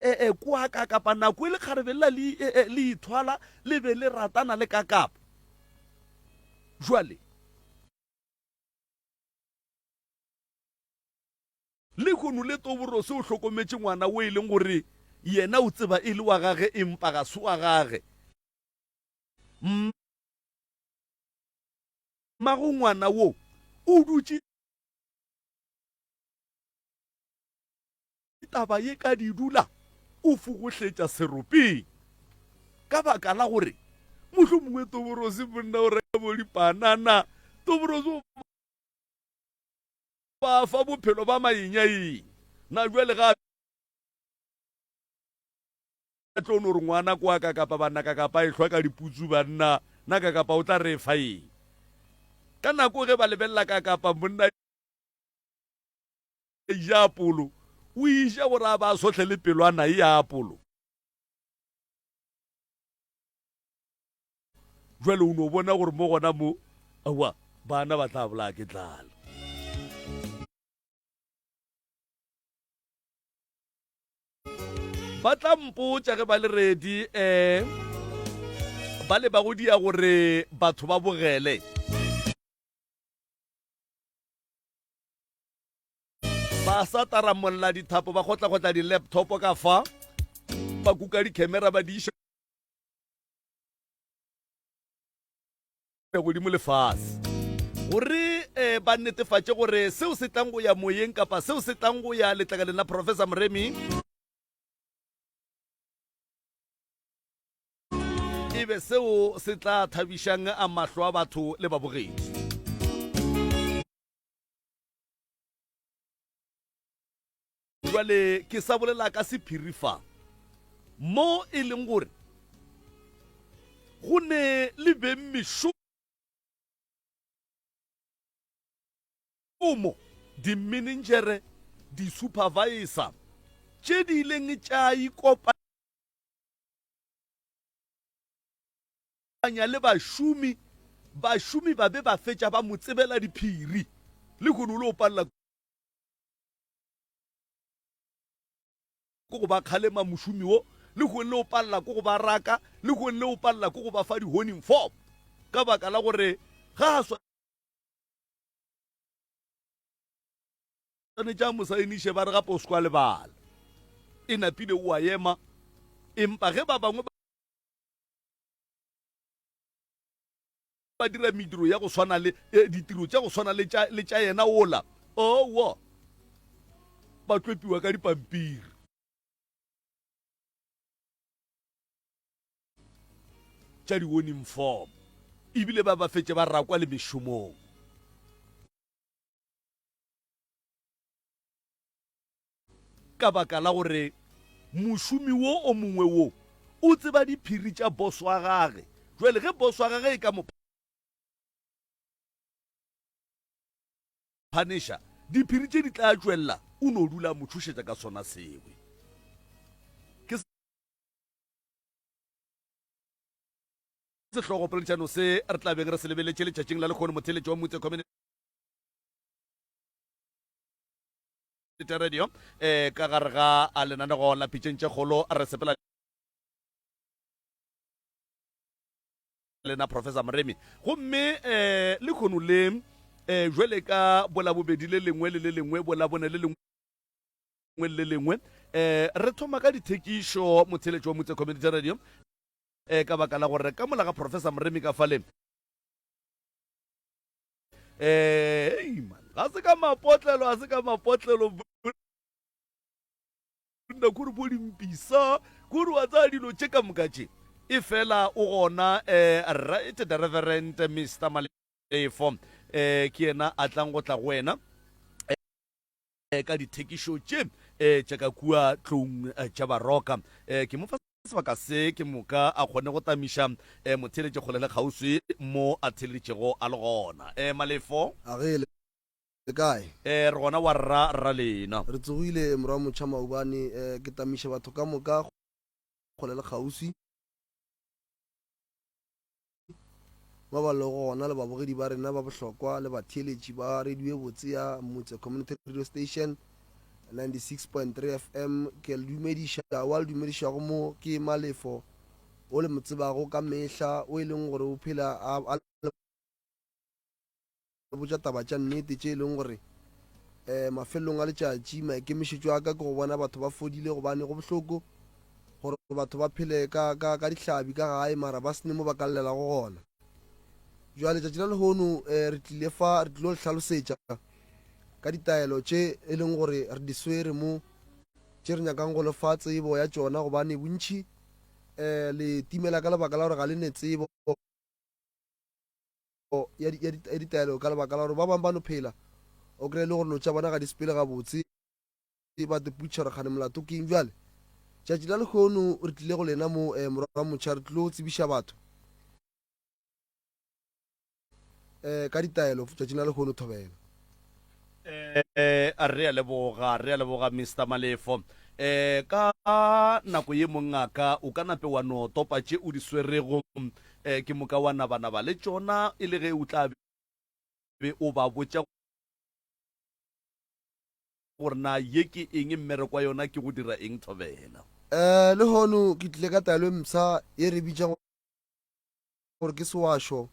E, e, kwa kakapa nako e lekgarebe lela le, e, e, le ithwala le be le ratana le kakapa. Jwale, lehono le Toborose o hlokometše ngwana wo e leng gore yena o tseba e le wa gage empa ga se wa gage. Mmago ngwana wo o dutše Taba ye ka di dula o fogohletša seropeng ka baka la gore mohlomongwe Toborose monna o reka bo dipanana, Toborose o ba fa bophelo ba mainyaing. Na bjale ga a tlo no re ngwana kwa ka kapa banna ka kapa e hlwa ka diputsu banna, na ka kapa o tla re fa eng? Ka nako ge ba lebelela ka kapa monna ja apolo, o iša gore a ba a sohle le pelwana e ya apolo. Jwale o no bona gore mo gona mo, aowa, bana ba tla bolaya ke tlala. Ba tla mpotša ge ba le ready, eh, ba le ba go dia gore batho ba bogele. Ba sa taramolla dithapo, ba kgotlakgotla di-laptop ka fa, ba kuka di-camera ba di iša godimo le fase gore eh, ba netefatše gore seo se tlang go ya moyeng kapa seo se tlang go ya letlakaleng la Professor Moremi e be seo se tla thabišang a mahlo a batho le babogedi. Bjale ke sa bolela ka sephiri fa, mo e leng gore go ne le beng mešomo, dimenenjere, di-supervisor tše di ileng tša ikopanya le bašomi, bašomi ba be ba fetša ba mo tsebela diphiri. Lehono o lo palela ke go ba kgalema mošomi wo, lehono le o palela ke go ba raka, lehono le o palela ke go ba fa di-warning form ka baka la gore ga a swanetše a mo saeniše ba re gape o se kwa lebala. E napile o a ema, empa ge ba bangwe ba dira mediro ya go swana le eh, ditiro tša go swana le tša le tša yena ola, owo, ba tlopiwa ka dipampiri tša di-warning form ebile ba ba fetše ba rakwa le mešomong. Ka baka la gore mošomi wo o mongwe wo o tseba diphiri tša boss wa gage. Jwale ge boss wa gage e ka mo phaneša, diphiri tše di tla tšwelela, o no dula a mo tšhošetša ka sona sewe. Ke sehlogo poledišano se re tla beng re se lebeletše letšatšing la lehono motheeletši wa Mutse Community Radio eh ka gare ga a lenanego la pitšeng tše kgolo re sepela lena Professor Moremi gomme eh le khono le eh jwale ka bolabobedi le lengwe le le lengwe bolabone le lengwe le le lengwe eh re thoma ka dithekišo motheletšo wa Mutse Community Radio eh ka baka la gore ka mola ga Professor Moremi ka fale Eh, man, ga se ka mapotlelo, ga se ka mapotlelo. Nna kore bo dimpisa, kore wa tsaya dilo tše ka moka tše. E fela o gona eh, right the Reverend Mr. Malefo eh, ke yena a tlang go tla go wena eh, ka dithekišo tše eh, tša ka kua tlong eh, tša baroka. Eh, ke mo fa Sebaka se ke moka a kgone go tamiša motheeletši kgole le kgauswi mo a theeleditšego a le gona. E, Malefo. A ge le kae? E, re gona wa rra, rra lena. Re tsogile morwa motšha maobane. E, ke tamiša batho ka moka kgole le kgauswi mo ba lego gona le babogedi ba rena ba bohlokwa le batheeletši ba radio e botse ya Motse Community Radio Station. 96.3 FM. Ke le dumediša, wa le dumedišago mo ke Malefo, o le mo tsebago ka mehla, o e leng gore o phela a, a le botša taba tša nnete tše e leng gore um mafelelong a letšatši maikemišetšo a ka ke go bona batho ba fodile gobane go bohloko gore batho ba phele ka, ka, ka dihlabi ka gae mara ba se ne mo ba ka llelago gona. Bjale letšatši la lehono um re tlile fa re tlilo le hlalosetša ka ditaelo tše e leng gore re di swere mo tše re nyakang go le fa tsebo ya tšona gobane bontši um le timela ka lebaka la gore ga le ne tsebo ya, ya, ya ditaelo ka lebaka la gore ba bangwe ba no phela o kry-e le gore lo tša bona ga di sepele gabotse ba te putšha gore kgane molato ke eng bjale tšatši la lehono re tlile go lena mo um morwa wa motšha re tlilo tsebiša batho um ka ditaelo tšatšing la lehono thobela Eh, re a leboga, re a leboga Mister Malefo. Eh, ka nako ye mongaka o ka nape wa no topa tše o di swerego, eh, ke moka wa nabanaba le tšona e le ge o tla be o ba botša gore na ye ke eng, mmereko wa yona ke go dira eng thobela. Eh, lehono ke tlile ka taelo e mpsha ye re bitšago gore ke sewašo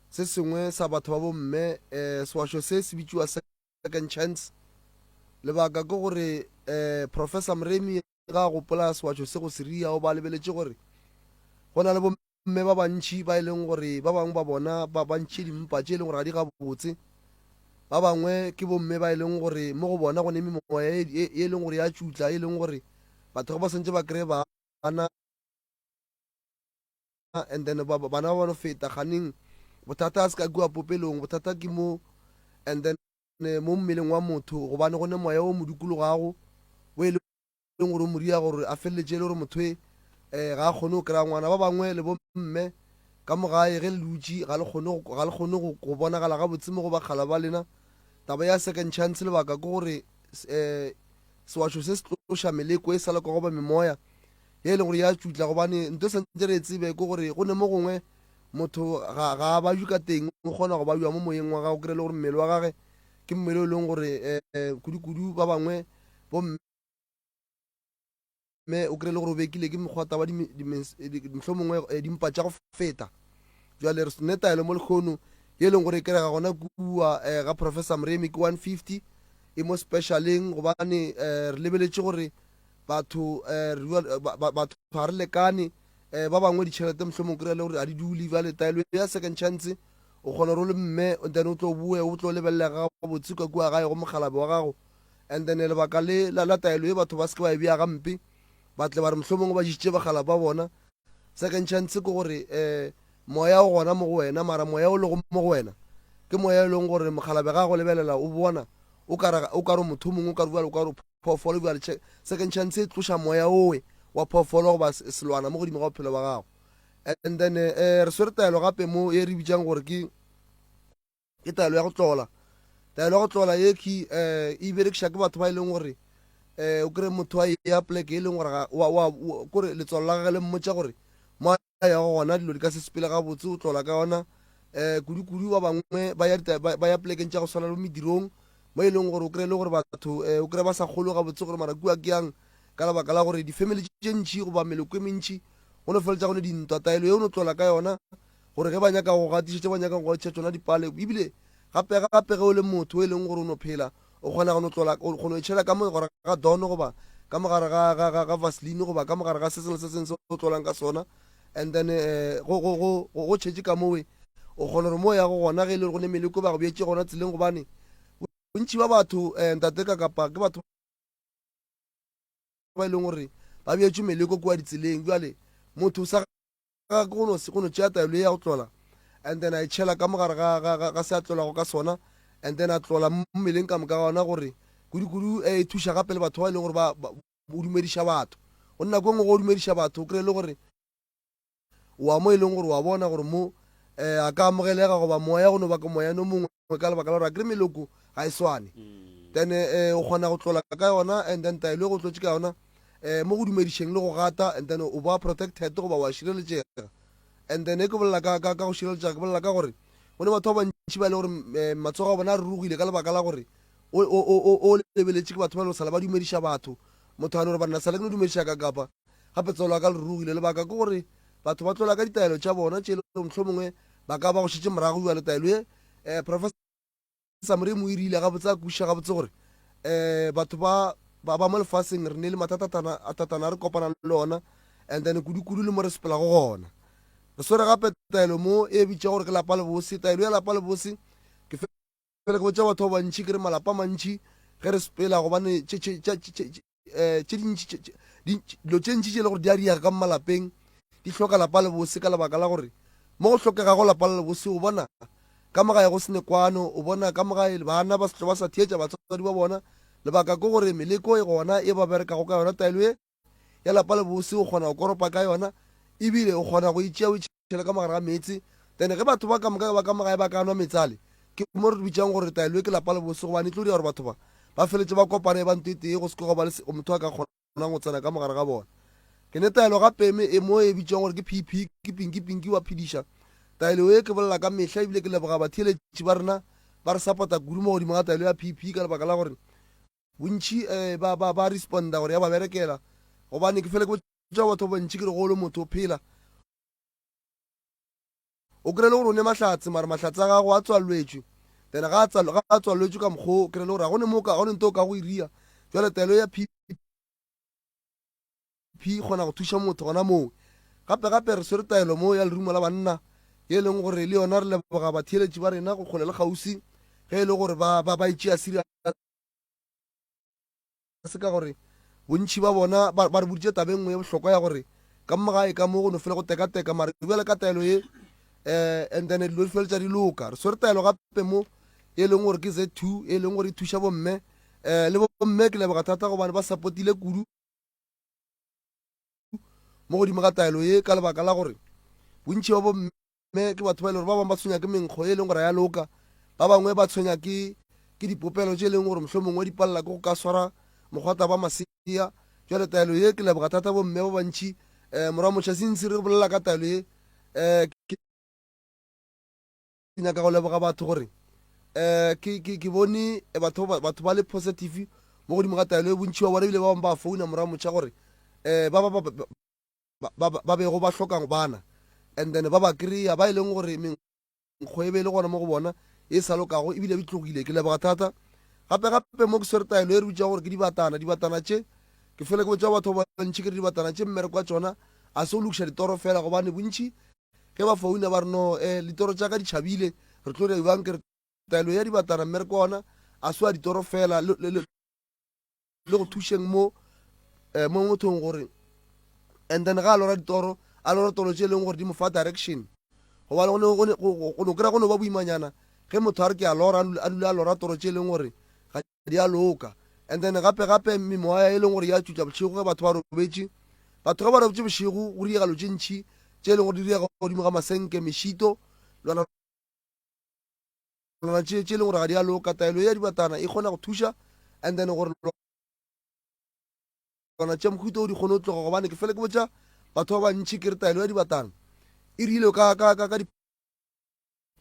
se sengwe sa batho ba bomme. Um sewašo se se bitšiwa second chance. Lebaka ke gore um Professor Moremi ga a gopola sewašo se go se ria o ba lebeletše gore go na le bomme ba bantši ba e leng gore ba bangwe ba bona ba ba ntšhe dimpa tše e leng gore ga di gabotse. Ba bangwe ke bomme ba e leng gore mo go bona go ne memoya e, e, e leng gore ya tšutla e leng gore batho ga ba santse ba kry-e bana and then ba, bana ba no feta ganeng bothata a se ka kua popelong bothata ke mo and then mo mmeleng wa motho gobane go ne moya o mo dikologago o e leng gore o mo dia gore a feleletše e le gore motho e um ga a kgone go kry-a ngwana ba bangwe le bomme ka mo gae ge le dutše ga le kgone ga le kgone go bonagala gabotse mo go bakgala ba lena taba ya second chance lebaka ke gore um sewašo se se tloša meleko e sa lekwa goba memoya ye e leng gore ya tšutla gobane nto e santse re e tsebe ke gore go ne mo gongwe motho ga ga a bajwe ka teng o kgona go bajwa mo moyeng wa gago kry le gore mmele wa gage ke mmele o e leng gore um kudu-kudu ba bangwe bomme o kry le gore o bekile ke mekgwa taba mohlomongwe eh, dimpa tša go feta jale re ne taelo mo lekgono ye e leng gore e kerega gona kua um ga professor moremi ke 150 e mo specialeng gobane um re lebeletše gore Batho eh, re bua, ba, ba, batho ga re lekane eh, ba bangwe ditšhelete mohlomong kry-a le gore ga di dule bjale taelo ya second chance o kgona gore o le mme then o tlo boe o tlo lebelelega gabotse ka kua gae go mokgalabe wa gago and then lebaka le la, la taelo ye batho ba se ke ba e bea gampe ba tle ba re mohlomongwe ba ješitše bakgala ba bona second chance ke gore um moya o gona mo go wena mara moya o lego mo go wena ke moya e leng gore mokgalabe ga go lebelela o bona o kare o kare motho mongwe o kare o kare phoofolo bjale second chance e tloša moya owe wa phoofolo goba selwana mo godimo ga bophelo ba gago and then eh, re swere taelo gape mo e re bitsang gore ke ke taelo ya go tlola taelo ya go tlola ye ke eh, e berekiša ke batho ba e leng gore um o kry motho wa ya pleke e leng gore kore letswalo la gage le mmotša gore mo a yago gona dilo di ka se sepele gabotse o tlola ka yona um kudu-kudu ba bangwe ba ya ba ya polekeng tša go swana le medirong mo e leng gore o kry-e le gore batho um o kry-e ba sa kgolo gabotse gore mara kua ke yang ka lebaka la gore di-family tše ntši goba meloko e mentši go no feletša go ne dintwa taelo ye o no tlola ka yona gore ge ba nyaka go gatiša tše ba nyakang go gatiša tšona dipale ebile gape gape ge o le motho o e leng gore o no phela O kgona go no tlola, o kgona go itšhela ka mo gare ga Dawn goba ka mo gare ga, ga, ga, ga Vaseline goba ka mo gare ga se sengwe le se sengwe se o tlolang ka sona. And then eh, go, go, go, go, go tšhetše ka mowe. O kgona gore mo o yago gona ge e le gore go ne meleko ba go beetše gona tseleng gobane bontši ba batho eh, ntate ka kapa ke batho ba e leng gore ba beetšwe meleko kua ditseleng. Bjale motho sa Ga go no, go no tšea taelo ye ya go tlola and then a e tšhela ka mo gare ga, ga, ga, ga se a tlolago ka sona and then a tlola mo mmeleng ka moka ga ona gore kudu-kudu e thuša gape le batho ba e leng gore ba, ba, o dumediša batho. Go nako e nngwe go dumediša batho o kry-e le gore wa mo e leng gore wa bona gore mo um a ka amogelega goba moya go no ba ke moya no mongwe ka lebaka la gore a kry meloko ga e swane then um o kgona go tlola ka yona and then taelo e go tlotše ka yona um mo go dumedišeng le go gata and then o ba protected goba wa šireletšega and then e ke bolela ka, ka, ka go šireletšega ke bolela ka gore go ne batho ba bantši ba e le gore um matsogo a bona a rurugile ka lebaka la gore O, o, o, o, o lebeletše ke batho ba no sala ba dumediša batho. Motho a no re banna sala ke no dumediša ka kapa. Gape tswalo ya ka le rurugile. Lebaka ke gore batho ba tlola ka ditaelo tša bona tše e lego mohlomongwe ba ka ba go šetše morago bjalo taelo ye. Eh, Professor Moremi o e rile gabotse a kwešiša gabotse gore eh, batho ba, ba, ba mo lefaseng re ne le mathatatana a tatana a re kopanang le ona and then kudu-kudu le mo re sepelago gona. Re swere gape taelo mo e bitša gore ke lapa lebose. Taelo ya lapa lebose ke Fela ke botša batho ba bantši ke re malapa a mantši ge re sepela gobane tše tše tše tše eh, tše dintši tše tše dilo tše ntši tše e le gore di a diega ka mo malapeng di hloka lapa le bose ka lebaka la gore mo go hlokegago lapa le lebose o bona ka mo gae go se ne kwano o bona ka mo gae bana ba setlo ba sa theetša batswadi ba bona lebaka ke gore meleko e gona e ba berekago ka yona taelo e ya lapa le bose o kgona go koropa ka yona ebile o kgona go e tšea o e tšhele ka mogare ga meetse then ge batho ba ka moka ba ka mo gae ba ka nwa meetse ale ke mo re bitsang gore taelo e ke lapa le bose gobane e tlo dira gore batho ba ba feletse ba kopane e ba ntho e tee go se ke gwa ba le motho a ka kgonang go tsena ka mogare ga bona. Ke ne taelo gape me e mo e bitswang gore ke PP ke pinki pinki wa phediša. Taelo e ke bolela ka mehla ebile ke leboga batheeletši ba rena ba re support-a kudu mo godimo ga taelo ya PP ka lebaka la gore Bontši ba, ba, ba responda gore ya ba berekela. Gobane ke fele ke botša batho ba bantši ke re golo motho o phela. O kry-e le gore o ne mahlatse mara mahlatse a gago a tswalwetšwe. Then ga a tswal, ga a tswalwetšwe ka mokgo o kry-e le gore ga go ne mo ka, ga go ne nto o ka go iria. Jwale taelo ya PP e kgona go thuša motho gona moo. Gape gape re swere taelo mo ya lerumo la banna ye e leng gore le yona re leboga batheeletši ba rena go kgole le kgauswi ge e le gore ba, ba, ba e tšea serious. Se ka gore bontši ba bona ba, ba re boditše taba e nngwe ye bohlokwa ya gore ka mo gae ka mo go no fela go tekateka mare bjale ka taelo ye um and then dilo di feletša di loka. Re swere taelo gape mo e leng gore ke Z2 e leng gore e thuša bomme um le bomme ke leboga thata gobane ba supportile kudu mo godimo ga taelo ye ka lebaka la gore bontši ba bomme Mme ke batho ba e leng gore ba bangwe ba tshwenya ke menkgo e leng gore ya loka, ba bangwe ba tshwenya ke ke dipopelo tše e leng gore mohlomongwe di palela ke go ka swara mokgwata ba masea. Jwale taelo ye ke leboga thata bomme ba bantši. Um morwa motšha since re bolela ka taelo ye um ke nyaka go leboga batho gore um ke ke ke bone batho batho ba le positive mo godimo ga taelo ye bontši ba bona ebile ba bangwe ba founa morwa motšha gore um ba ba ba, ba, ba bego ba hloka bana, and then ba ba kry-a ba e leng gore menkgo e be e le gona mo go bona e sa lokago ebile e tlogile. Ke leboga thata. Gape gape mo ke swere taelo e re bitša gore ke dibatana. Dibatana tše ke fele ke botša batho ba bantši ke re dibatana tše mmereko wa tšona a se o lokiša ditoro fela gobane bontši ge ba founa ba re no eh, ditoro tša ka di tšhabile re tlo dira bjang ke re taelo ya dibatana mmereko wa ona a se wa ditoro fela le, le, le, le go thušeng mo eh, mo mothong gore and then ga a lora ditoro a lora toro tše e leng gore di mo fa direction gobane go no kry-a go no ba boimanyana ge motho a re ke a lora a dula a lora toro tše e leng gore ga di a loka and then gape gape memoya e leng gore ya tšutša bošego ge batho ba robetše batho ge ba robetše bošego go diegalo tše ntšhi tše e leng gore di diega godimo ga masenke mešito lona Lona tše tše e leng gore ga di a loka, taelo ye ya dibatana e kgona go thuša and then gore lona tša mohuta o di kgone go tloga gobane ke fele ke botša batho ba bantši ke re taelo ya dibatana e rile ka ka ka ka di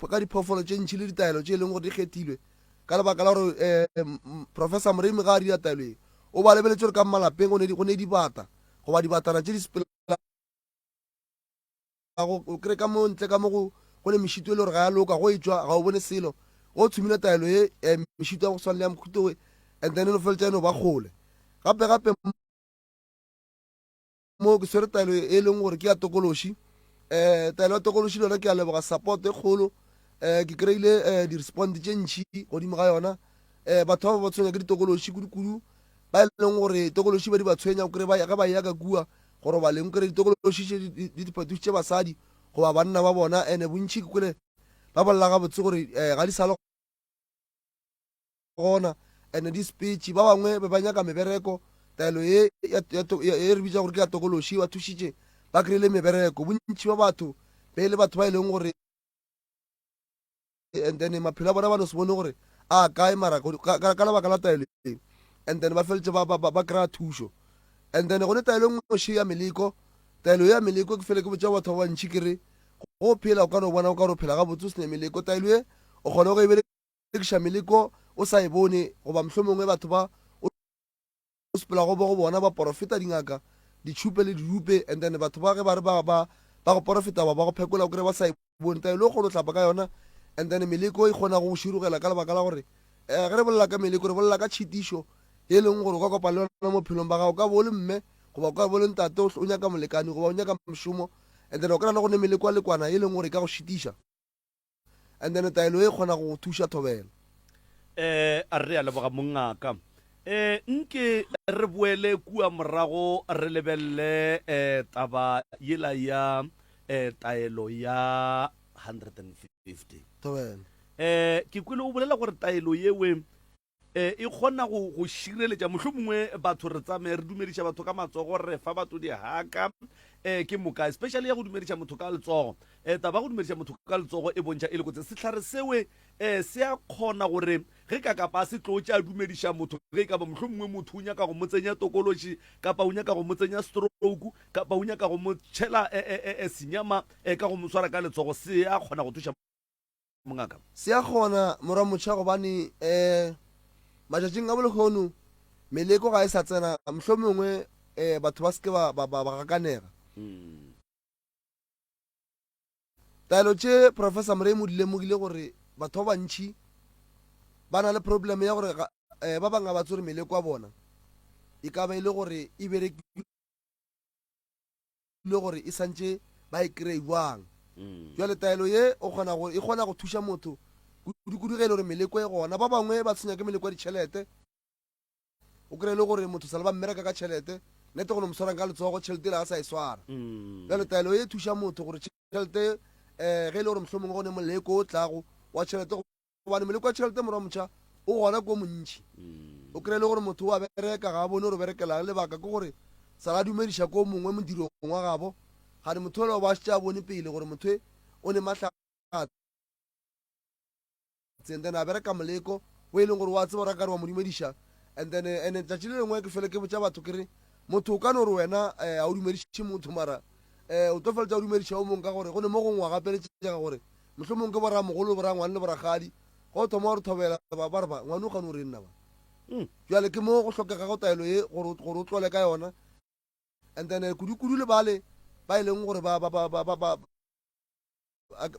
ka diphoofolo tše ntši le ditaelo tše e leng gore di kgethilwe ka lebaka la gore um Professor Moremi ga a dira taelo e o ba lebeletše gore ka malapeng go ne dibata goba dibatana tše di sepela go o kry ka mo ntle ka mo go go ne mešito e le gore ga ya loka go e tšwa ga o bone selo go tshumile taelo ye eh, mešito ya go swana le ya mohuto we and then e no feletša e no ba kgole gape gape mo ke swere taelo e leng gore ke ya tokološi um taelo ya tokološi le yona ke a leboga support e kgolo um ke kry-ile um di-respond tše ntšhi godimo ga yona um batho ba ba tshwenya ke ditokološi kudu-kudu ba e leng gore tokološi ba di ba tshwenya o kry ge ba ya ka kua go robaleng kore ditokološi tše di di fetošitše basadi goba banna ba bona ene bontši ke kwele ba bolela gabotse gore um ga di sa le gona ene di sepetše ba bangwe be ba nyaka mebereko taelo ye ye re bitša gore ke ya tokološi ba thušitše ba kry-ile mebereko bontši ba batho be e le batho ba e leng gore and then maphelo a bona ba no se bone gore a kae mara ka lebaka la taelo e and then ba feletse ba, ba, ba, ba kry-a thušo and then go ne taelo e nngwe še ya meleko taelo ya meleko ke fele ke botša batho ba bantšhi ke re go phela o ka no bona o ka re o phela gabotse o se ne meleko taelo e o kgona go e berekiša meleko o sa e bone goba mohlomongwe batho ba o sepelago bo go bona ba porofeta dingaka ditšhupe le didupe and then batho ba ge ba re ba ba ba go porofeta ba ba go phekola o kry ba sa e bone taelo o kgone go hlapa ka yona and then meleko e kgona go širogela ka lebaka la gore um ge re bolela ka meleko re bolela ka tšhitišo e leng gore o ka kopana le yona mo bophelong ba gago ka bo le mme goba o ka bo le ntate o nyaka molekane goba o nyaka mošomo and then o kry-a le go ne meleko ya lekwana e leng gore e ka go šitiša And then taelo e kgona go go thuša thobela. Eh, re a leboga mongaka. Eh, nke re boele kua morago re lebelele eh, taba yela ya eh, taelo ya 150. Thobela. Eh, ke kwele o bolela gore taelo yewe E, e kgona go, go šireletša. Mohlomongwe batho re tsamaye re dumediša batho ka matsogo, re fa batho dihaka, e, ke moka, especially ya go dumediša motho ka letsogo. E, taba ya go dumediša motho ka letsogo e bontšha e le kotsi. Sehlare sewe, e, se a kgona gore ge ka kapa a se tlotše a dumediša motho, ge e ka ba mohlomongwe motho o nyaka go mo tsenya tokološi, kapa o nyaka go mo tsenya stroke, kapa o nyaka go mo tšhela e, e, e, e, senyama, e, ka go mo swara ka letsogo, se a kgona go thuša. Mongaka. Se a kgona, morwa motšha, gobane um matšatšing a bolehono meleko ga e sa tsena, mohlomongwe um batho ba se ke ba, ba, ba, ba gakanega. Taelo tše Professor Moremi o di lemogile gore batho ba bantši ba na le problem ya gore um ba bangwe ga ba tsore meleko ya bona e ka ba e le gore e berekile le gore e santše ba e kry bjang. Bjale taelo ye o kgona go e kgona go thuša motho kudu-kudu ge e le gore meleko e gona. Ba bangwe ba tshwenya ke meleko ya ditšhelete, o kry-e le gore motho sale ba mmereka ka tšhelete, nete go no mo swarang ka letsogo tšhelete ele ga sa e swara. Bjale taelo ye e thuša motho gore tšhelete um ge e le gore mohlomongwe go ne moleko o tlago wa tšhelete Gobane moleko wa tšhelete morwa motšha o gona ko montši. O kry-e le gore motho o a bereka ga a bone gore o berekelang lebaka ke gore sa la dumediša ko mongwe modirong wa gabo gane motho yola o ba šetše a bone pele gore motho e o ne mahlatse and then a bereka moleko o e leng gore wa tseba gore a ka re wa mo dumediša and then and tšatši le lengwe ke fele ke botša batho ke re motho o ka no re wena um ga o dumediše motho mara um o tlo feletša o dumediša o mongwe ka gore go ne mo gongwe wa gapeletšega gore Mohlomong ke boramogolo, borangwane le borakgadi. Ge o thoma go re thobela, ba ba re ba, ngwane o gane o reng na ba? Bjale ke mo go hlokegago taelo ye gore, gore o tlole ka yona. And then kudu-kudu le bale ba e leng gore ba, ba, ba, ba, ba, ba,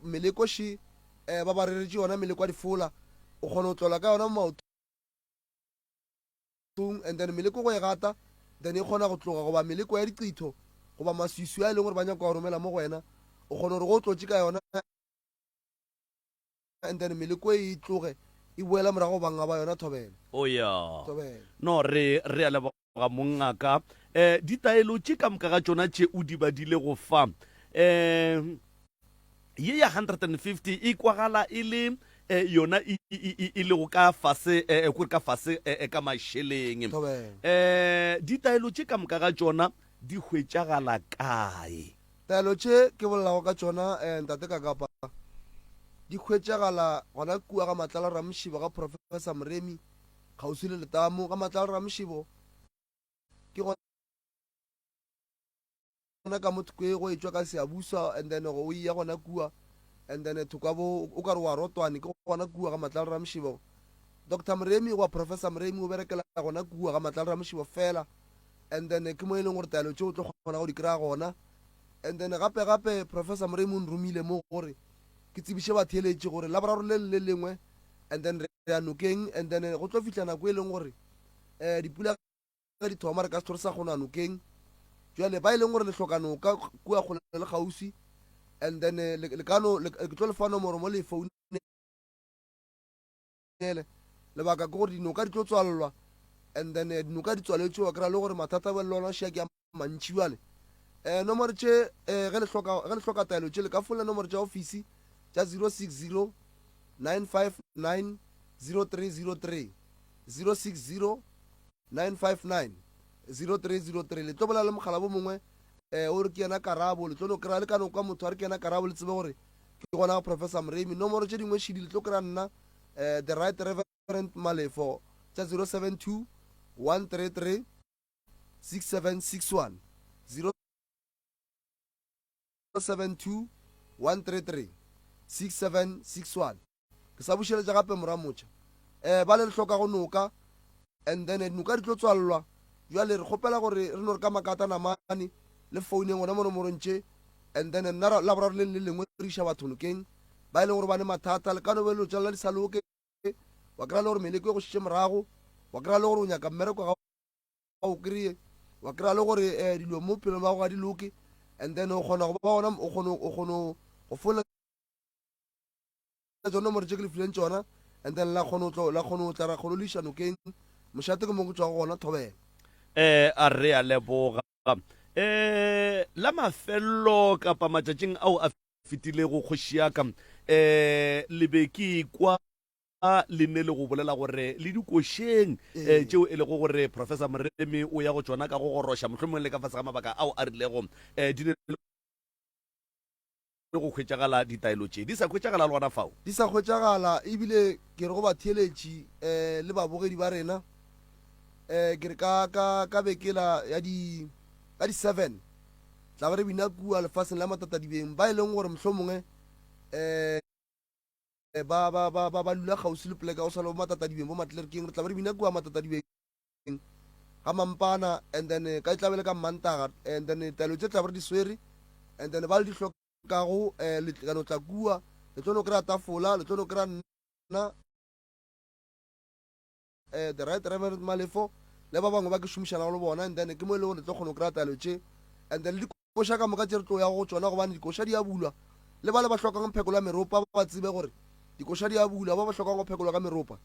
meleko še, eh, ba ba reretše yona meleko ya difola, o kgona go tlola ka yona mo maotong. And then meleko go e gata then e kgona go tloga, goba meleko ya diqitho goba maswiswi a e leng gore ba nyaka go romela mo go wena, o kgona gore go o tlotše ka yona and then meleko e e tloge e boela morago go banga ba yona. Thobela. Oh ya. Thobela. No re re a leboga mongaka. Eh ditaelo tše ka moka ga tšona tše o di badilego fa eh Ye ya 150 e kwagala e le eh, yona e, e, e, e lego ka fase eh, eh, kore ka fase eh, eh, ka mašeleng. Thobela. Eh, ditaelo tše ka moka ga tšona di hwetšagala kae? Taelo tše ke bolelago ka tšona eh, Ntate Kakapa, di hwetšagala gona kua ga Matlala Ramoshibo ga Professor Moremi kgauswi le letamo. Ga Matlala Ramoshibo ke gona Gona ka mo thoko e go etšwa ka Siyabuswa and then go eya gona kua and then thoko ya bo o ka re wa Rotwane ke gona kua ga Matlala Ramoshibo. Doctor Moremi goba Professor Moremi o berekela gona kua ga Matlala Ramoshibo fela and then ke mo e leng gore taelo tše o tlo kgona go di kry-a gona. And then gape gape Professor Moremi o nromile mo gore ke tsebiše batheeletši gore Laboraro le le lengwe and then re ya nokeng and then go tlo fihla nako e leng gore um dipula Ge di thoma re ka se hlwe re sa kgona nokeng. Bjale ba e leng gore le hloka noka kua kgole le kgauswi and then le ka no ke tlo le fa nomoro mo le e founele. Lebaka ke gore dinoka di tlo tswalelwa and then dinoka di tswaletšwe wa kry-a le gore mathata bjale le ona šia ke a mantši bjale. Um nomoro tše um ge le hloka ge le hloka taelo tše le ka founela nomoro tša ofisi tša 060 959 0303 060 959 0303 Le tlo bolela le mogala bo mongwe um o re ke yena Karabo, le tlo no kry-a le ka no kwa motho a re ke yena Karabo le tsebe gore ke gona ga Professor Moremi. Nomoro tše dingwe šidi le tlo kry-a nna um The Right Reverend Malefo tša 072 133 6761 072 133 6761. Ke sa bušeletša gape morwa motšha. Um ba le re hlokago noka and then dinoka di tlo tswalelwa. Bjale re kgopela gore re no re ka makata namane le founeng gona mo nomorong tše and then nna Laboraro le le lengwe re iša batho nokeng ba e leng gore ba ne mathata le ka no be dilo tša lena di sa loke wa kry-a le gore meleko e go šetše morago wa kry-a le gore o nyaka mmereko ga o kry-e wa kry-a le gore um dilo mo bophelong ba go ga di loke and then o kgona go ba gona o kgone o kgone go founela tsone nomoro tše ke le fileng tšona and then la kgone go la kgone go tla ra kgone go le iša nokeng mošate ke mo ke tšwago gona thobela. Eh a re a leboga. Eh la mafello kapa matšatšing ao a fetilego kgoši ya ka eh le be ke kwa le ne le go bolela gore le dikošeng eh tšeo e lego gore Professor Moremi o ya go tšona ka go goroša mohlomongwe le ka fase ga mabaka ao a rilego eh di ne le go hwetšagala ditaelo tše di sa hwetšagala le gona fao. Di sa hwetšagala ebile ke re go batheeletši um le babogedi ba rena um ke re ka ka ka bekela ya di ka di seven tla be re bina kua lefaseng la matatadibeng ba e leng gore mohlomongwe um ba ba ba ba ba lula kgauswi le poleka go swana bo matatadibeng bo matlerkeng re tla be re bina kua matatadibeng ga mampana and then ka e tla be le ka mmantaga and then taelo tše tla be re di swere and then ba le di hlokago um le ka no tla kua le tlo no kry-a tafola le tlo no kry-a nna um the right reverend malefo le ba bangwe ba ke šomišanago le bona and then ke mo e le gore le tlo kgona go kry-a taelo tše and then le dikoša ka moka tše re tlo yago go tšona gobane dikoša di a bulwa le ba le ba hlokang phekolo ya meropa ba tsebe gore dikoša di a bulwa ba ba hlokang go phekolwa ka meropa.